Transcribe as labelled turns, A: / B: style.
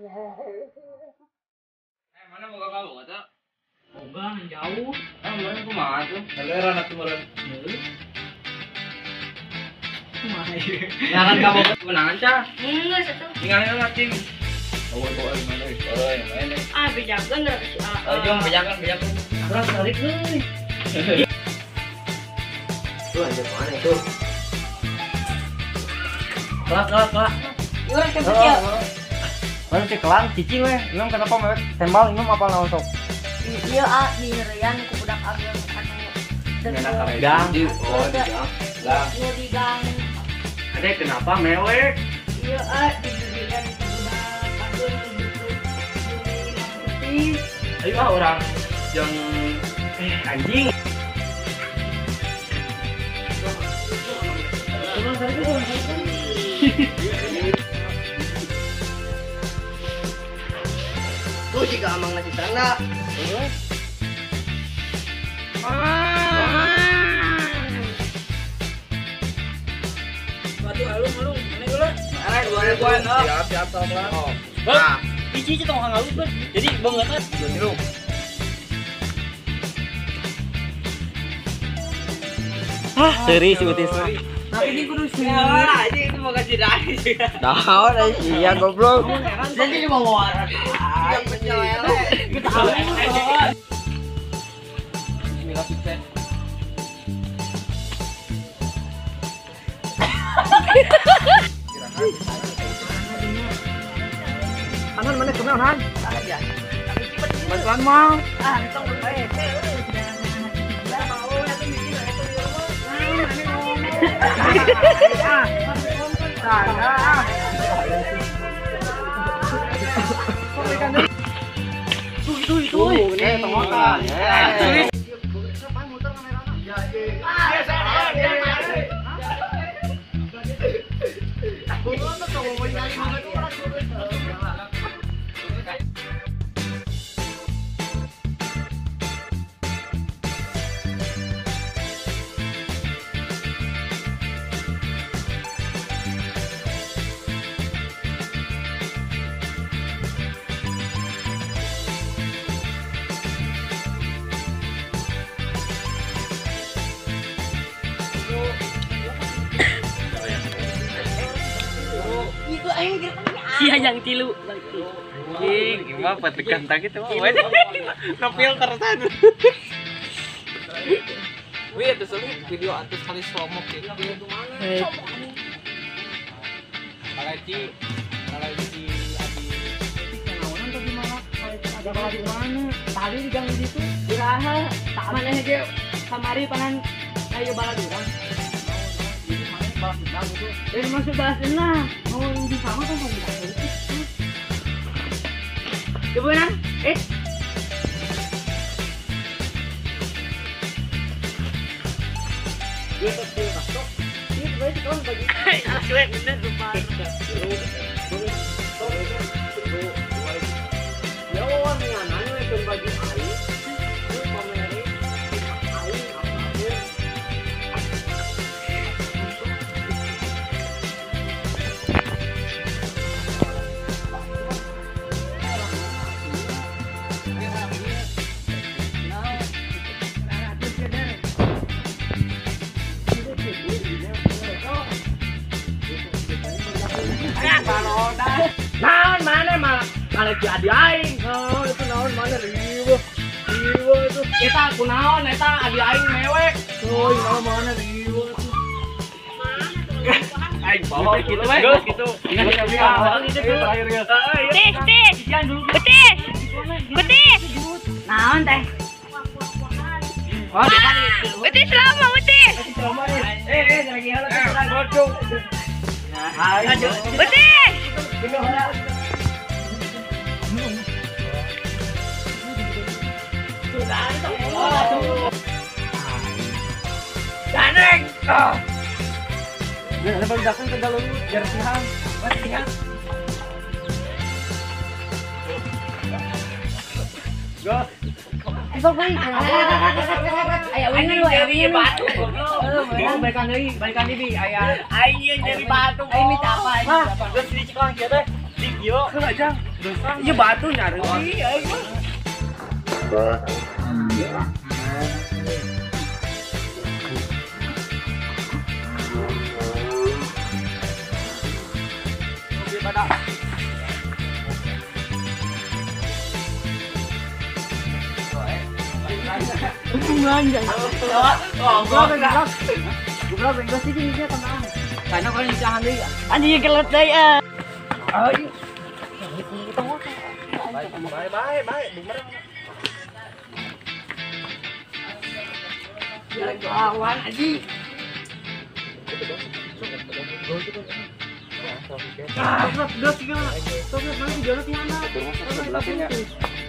A: Mana mau kamu kata?
B: Boga jauh.
A: Ah, mana kumaha tuh? Kaleran atuh meureun.
B: Kumaha ieu?
A: Ngaran kamu menangan cah.
C: Enggak satu.
A: Tinggalin lah cing. Oh, mana euy? Mana?
C: Ah, bejakeun geura si A.
A: Oh, jong bejakeun, bejakeun.
B: Urang tarik euy.
D: Tuh anjir mana itu?
B: Kelak, kelak, kelak.
C: Urang cepet ya.
B: Mana sih kelang cicing weh, imam kenapa mewek tembal imam apa naon sok?
C: Iya ah di ngerian ku budak ageung anu
B: gang.
A: Oh, di gang. Gang.
C: Iya di gang.
A: Ade kenapa mewek?
C: Iya ah di ngerian ku budak ageung gitu. Di
A: ayo ah orang yang anjing.
D: Tuh jika amang nasi tanda.
B: Batu alung alung, mana gula?
A: Mana 2000-an. Siap siap sama.
B: Nah, biji itu tong halus bos. Jadi banget kan?
A: Tilu.
B: Ah, seri si Utis mah.
D: Tapi ini kudu seri.
A: Ya, itu mau kasih dari.
D: Daun iya goblok. Jadi dibawa.
A: Bismillah sukses.
B: Anan mana kenal Han? Bantuan mau.
C: Ah, entong bae.
B: Tuh itu ini temotan.
E: Sia yang tilu.
A: Anjing, gimana patekan tak gitu mah. No filter tadi.
F: Wih, itu soalnya video atus kali slow-mo gitu.
A: Kaleci, kaleci adi.
B: Kenaonan tadi malah ada di mana?
E: Tadi di gang situ. Iraha, tak maneh ge kamari panan ayo baladurang.
B: Balas dendam itu.
E: Masuk balas dendam. Mau di sama kan mau minta politik. Coba nang,
B: Dia tetep kasok.
E: Iya, sebenarnya kawan bagi. Cuek bener lupa.
B: Ya wawan ngananya itu baju aing. Itu pameri aing apa. Naon mana malah malah jadi aing. Naon itu naon mana riweuh. Riweuh itu. Eta kunaon eta adi aing mewek. Euy naon mana riweuh itu.
A: Aing bawa gitu we. Geus gitu.
C: Tis, tis. Betis. Betis. Naon teh? Betis lama, betis.
B: Lagi heula teh.
C: Betis.
B: Daneng. Nah, barudakan ke galung biar siang. Siang. Go.
E: Aya wingin aya wingin
F: batu.
B: Balikan deui, balikan deui aya.
F: Aing ieu nyeri batu.
E: Aing minta apa?
B: Geus di Cikelang kieu teh. Di kieu. Heula jang.
E: Ieu batu nyari aing mah. Anjing gelut deui ah.
A: Bye bye bye bumerang.
E: Awan anjing.